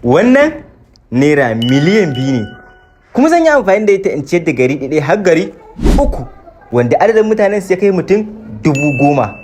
Wannan naira 2 miliyan ne, kuma zan yi amfani da ita in ciyar da gari ɗaya har gari uku, wanda adadin mutanen su ya kai mutum 10,000.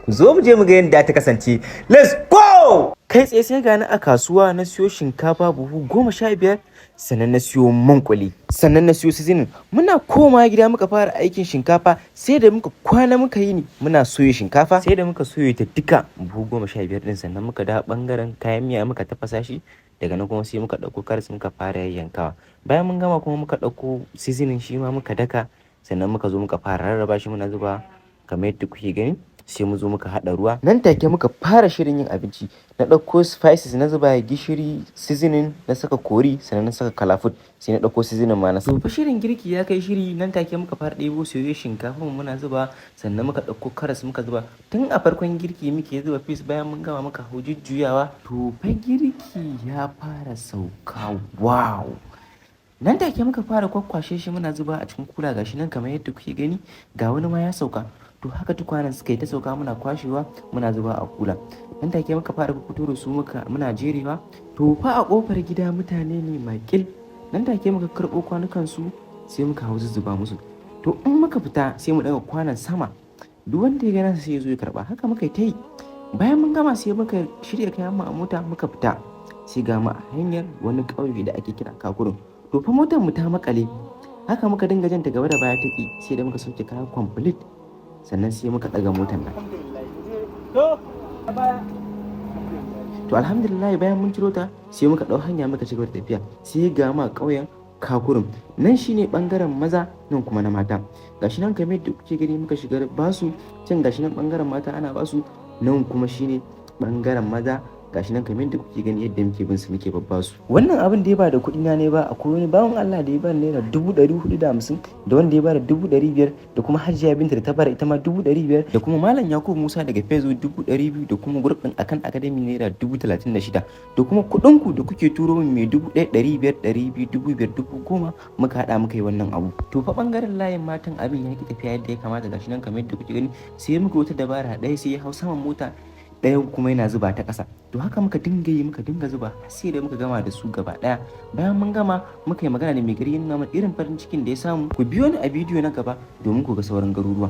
Ku zo mu je mu ga yadda ta kasance. Let's go! Kai tsaye sai gani a kasuwa, na siyo shinkafa buhu 15, sannan na siyo man kuli, sannan na siyo seasoning. Muna koma gida muka fara aikin shinkafa, sai da muka kwana muka yi ni muna soya shinkafa, sai da muka soya ta duka buhu 15 din. Sannan muka dawo bangaren kayan miya muka tafasa shi. Daga nan kuma sai muka ɗauko karas muka fara yayyankawa. Bayan mun gama kuma muka ɗauko seasoning, shi ma muka daka. Sannan muka zo muka fara rarraba shi muna zuba kamar yadda kuke gani. Sai mu zo muka haɗa ruwa, nan take muka fara shirin yin abinci. Na ɗauko spices na zuba, gishiri, seasoning, na saka curry, sannan na saka kalafood, sai na ɗauko seasoning ma na saka. To fa shirin girki ya kai shiri. Nan take muka fara ɗebo soyayyen shinkafa mu muna zuba, sannan muka ɗauko karas muka zuba. Tun a farkon girki muke zuba peas. Bayan mun gama muka hau jujjuyawa. To fa girki ya fara sauka. Wow! Nan take muka fara kwakwashe shi muna zuba a cikin kula. Gashi nan kamar yadda kuke gani, ga wani ma ya sauka. To haka tukwanen suka yi ta sauka, muna kwashewa muna zuba a kula. Nan take muka fara fito da su muka muna jerewa. To fa a kofar gida mutane ne makil. Nan take muka karɓo kwanukan su, sai muka hau zuzzuba musu. To in muka fita sai mu ɗaga kwanan sama, duk wanda ya gana sai ya zo ya karɓa. Haka muka yi ta yi. Bayan mun gama sai muka shirya kayan mu a mota muka fita. Sai ga mu a hanyar wani ƙauye da ake kira Kakurun. To fa motar mu ta makale. Haka muka dinga jan ta gaba da baya, take sai da muka sauke kaya complete, sannan sai muka ɗaga motar nan. To alhamdulillah, bayan mun ciro ta sai muka ɗau hanya muka ci gaba da tafiya. Sai ga ma ƙauyen Kakurum. Nan shine bangaren maza, nan kuma na mata. Gashi nan kamar yadda kuke gani, muka shiga basu can. Gashi nan bangaren mata ana basu, nan kuma shine bangaren maza. Gashi nan kamar yadda kuke gani, yadda muke bin su muke babba su. Wannan abin da ya ba da kuɗi na ne ba. Akwai wani bawan Allah da ya ba naira 450,000, da wanda ya ba da 500,000, da kuma Hajiya Binta da ta bada ita ma 500,000, da kuma Malam Yakubu Musa daga Facebook 200,000, da kuma group ɗin akan academy naira 36,000, da kuma kuɗin ku da kuke turo min mai 1,000, 500, 200, 5,000, 10,000. Muka haɗa muka yi wannan abu. To fa bangaren layin matan abin ya ki tafiya yadda ya kamata. Gashi nan kamar yadda kuke gani. Sai muka wata dabara, ɗaya sai ya hau saman mota, ɗayan kuma yana zuba ta ƙasa. To haka muka dinga yi, muka dinga zuba sai da muka gama da su gaba ɗaya. Bayan mun gama muka yi magana da mai gari, yana mana irin farin cikin da ya samu. Ku biyo ni a bidiyo na gaba domin ku ga sauran garuruwa.